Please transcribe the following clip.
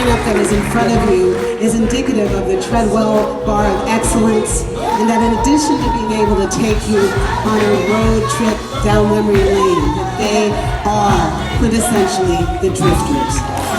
lineup that is in front of you is indicative of the Treadwell Bar of Excellence, and that in addition to being able to take you on a road trip down memory lane, that they are quintessentially the Driftrs.